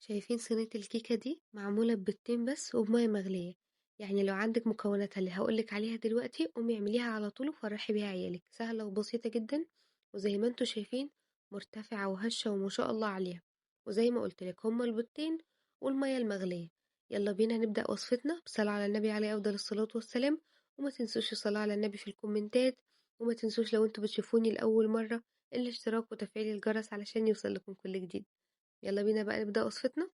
شايفين صينية الكيكة دي معمولة ببيضتين بس وبمية مغلية، يعني لو عندك مكوناتها اللي هقولك عليها دلوقتي قومي اعمليها على طول وفرحي بيها عيالك، سهلة وبسيطة جدا، وزي ما انتوا شايفين مرتفعة وهشة وما شاء الله عليها. وزي ما قلتلك هما البيضتين والمية المغلية. يلا بينا نبدأ وصفتنا بالصلاة على النبي عليه أفضل الصلاة والسلام، وما تنسوش الصلاة على النبي في الكومنتات، وما تنسوش لو انتوا بتشوفوني لأول مرة الاشتراك وتفعيل الجرس علشان يوصل لكم كل جديد. يلا بينا بقى نبدأ وصفتنا.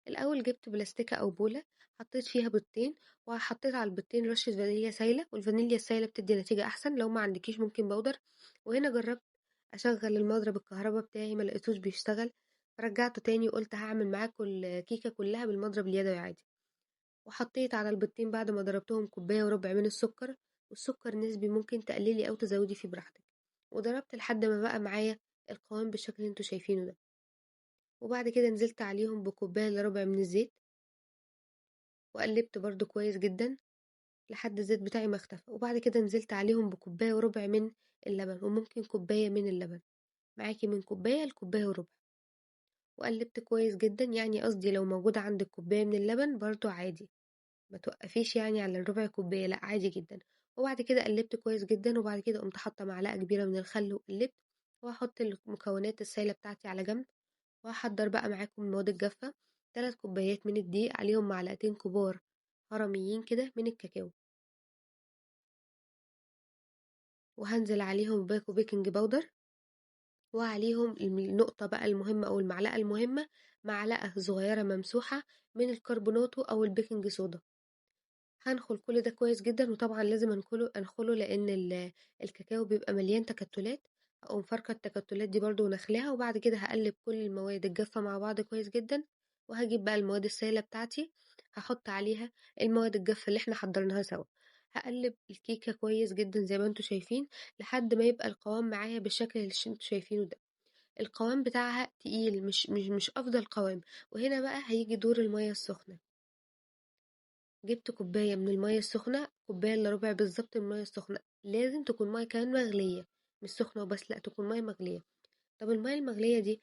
الأول جبت بلاستيكة أو بولة، حطيت فيها بيضتين، وحطيت على البيضتين رشة فانيليا سايلة، والفانيليا السايلة بتدي نتيجة أحسن، لو ما عندكيش ممكن بودر. وهنا جربت أشغل المضرب الكهرباء بتاعي ما لقيتوش بيشتغل، فرجعته تاني وقلت هعمل معاكم الكيكة كلها بالمضرب اليدوي عادي. وحطيت على البيضتين بعد ما ضربتهم كوباية وربع من السكر، والسكر نسبي ممكن تقللي أو تزودي فيه براحتك، وضربت لحد ما بقى معايا القوام بالشكل اللي انتوا شايفينه ده. وبعد كده نزلت عليهم بكوباية الا ربع من الزيت، وقلبت برضو كويس جدا لحد الزيت بتاعي ما اختفى. وبعد كده نزلت عليهم بكوباية وربع من اللبن، وممكن كوباية من اللبن، معاكي من كوباية لكوباية وربع. وقلبت كويس جدا، يعني قصدي لو موجودة عندك كوباية من اللبن برضو عادي، ما توقفيش يعني على الربع كوباية، لا عادي جدا. وبعد كده قلبت كويس جدا، وبعد كده قمت حاطة معلقة كبيرة من الخل وقلبت. وهحط المكونات السايلة بتاعتي على جنب، وهحضر بقى معاكم المواد الجافة. 3 كوبايات من الدقيق، عليهم معلقتين كبار هرميين كده من الكاكاو، وهنزل عليهم باكو baking powder، وعليهم النقطة بقى المهمة أو المعلقة المهمة، معلقة صغيرة ممسوحة من الكربوناتو أو ال baking soda. هنخل كل ده كويس جدا، وطبعا لازم أنخله لأن الكاكاو بيبقى مليان تكتلات. هقوم فاركة التكتلات دي برضو ونخليها. وبعد كده هقلب كل المواد الجافة مع بعض كويس جدا، وهجيب بقى المواد السائلة بتاعتي هحط عليها المواد الجافة اللي احنا حضرناها سوا. هقلب الكيكة كويس جدا زي ما انتوا شايفين لحد ما يبقى القوام معايا بالشكل اللي انتوا شايفينه ده. القوام بتاعها تقيل، مش افضل قوام. وهنا بقى هيجي دور المية السخنة. جبت كوباية من المية السخنة، كوباية الا ربع بالظبط من المية السخنة، لازم تكون مية كمان مغلية، مش سخنة وبس، لا تكون مية مغلية. طب المية المغلية دي،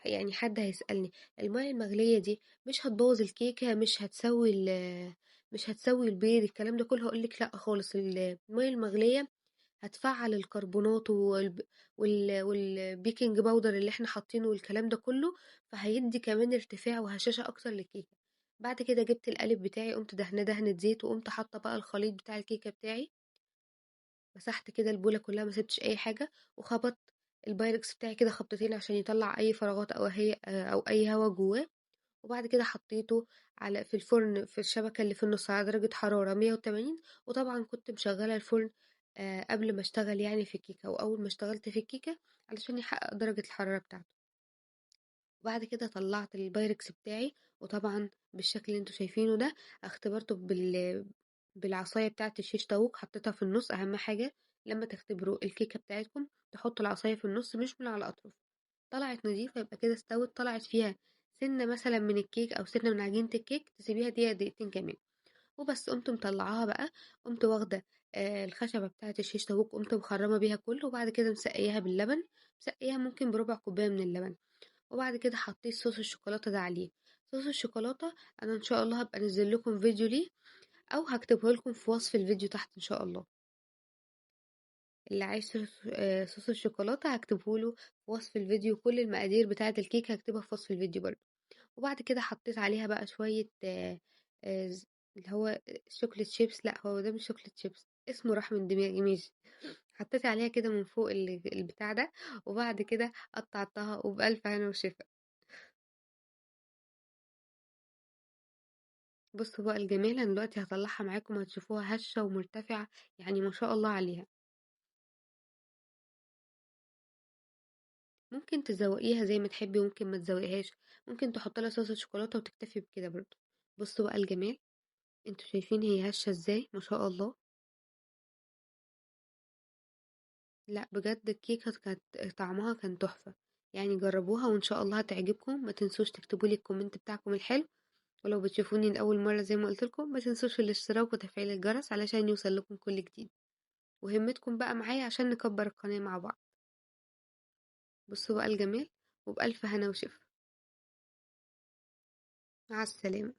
يعني حد هيسألني المية المغلية دي مش هتبوظ الكيكة، مش هتسوي البيض، الكلام ده كله؟ هقولك لا خالص. المية المغلية هتفعل الكربونات وال baking powder اللي احنا حاطينه والكلام ده كله، فهيدي كمان ارتفاع وهشاشة اكتر للكيكة. بعد كده جبت القالب بتاعي، قمت دهنه دهنة زيت، وقمت حاطة بقى الخليط بتاع الكيكة بتاعي، مسحت كده البولة كلها ما سبتش اي حاجة، وخبطت البايركس بتاعي كده خبطتين عشان يطلع اي فراغات او اي هوا جواه. وبعد كده حطيته في الفرن في الشبكة اللي في النص على درجة حرارة 180. وطبعا كنت مشغلة الفرن قبل ما اشتغل يعني في الكيكة، واول ما اشتغلت في الكيكة علشان يحقق درجة الحرارة بتاعته. وبعد كده طلعت البايركس بتاعي، وطبعا بالشكل اللي انتوا شايفينه ده اختبرته بالعصاية بتاعت الشيش طاووق، حطيتها في النص. اهم حاجة لما تختبروا الكيكة بتاعتكم تحطوا العصاية في النص مش من على الأطراف. طلعت نظيفة يبقى كده استوت. طلعت فيها سنة مثلا من الكيك أو سنة من عجينة الكيك، تسيبيها دقيقة دقيقتين كمان وبس. قمت مطلعاها بقى، قمت واخدة الخشبة بتاعت الشيش طاووق، قمت مخرمة بيها كله، وبعد كده مسقياها باللبن، مسقياها ممكن بربع كوباية من اللبن. وبعد كده حطيت صوص الشوكولاتة ده عليه. صوص الشوكولاتة أنا إن شاء الله هبقى انزل لكم فيديو ليه، أو هكتبه لكم في وصف الفيديو تحت إن شاء الله. اللي عايز صوص الشوكولاتة هكتبه له في وصف الفيديو، كل المقادير بتاعة الكيك هكتبها في وصف الفيديو برضو. وبعد كده حطيت عليها بقى شوية اللي هو chocolate chips، لا هو ده مش chocolate chips، اسمه راح من دماغي، ماشي. حطيت عليها كده من فوق البتاع ده، وبعد كده قطعتها، وبألف هنا وشفا. بصوا بقى الجمال، انا دلوقتي هطلعها معاكم هتشوفوها هشة ومرتفعة، يعني ما شاء الله عليها. ممكن تزوقيها زي ما تحبي، وممكن ما تزوقيهاش، ممكن تحط لها صوص الشوكولاتة وتكتفي بكده برضو. بصوا بقى الجمال، انتوا شايفين هي هشة ازاي ما شاء الله. لا بجد الكيكة كانت طعمها كان تحفة، يعني جربوها وان شاء الله هتعجبكم. ما تنسوش تكتبوا لي ال comment بتاعكم الحلو، ولو بتشوفوني لأول مرة زي ما قلت لكم ما تنسوش الاشتراك وتفعيل الجرس علشان يوصل لكم كل جديد. وهمتكم بقى معايا عشان نكبر القناة مع بعض. بصوا بقى الجمال، وبألف هنا وشفا. مع السلامة.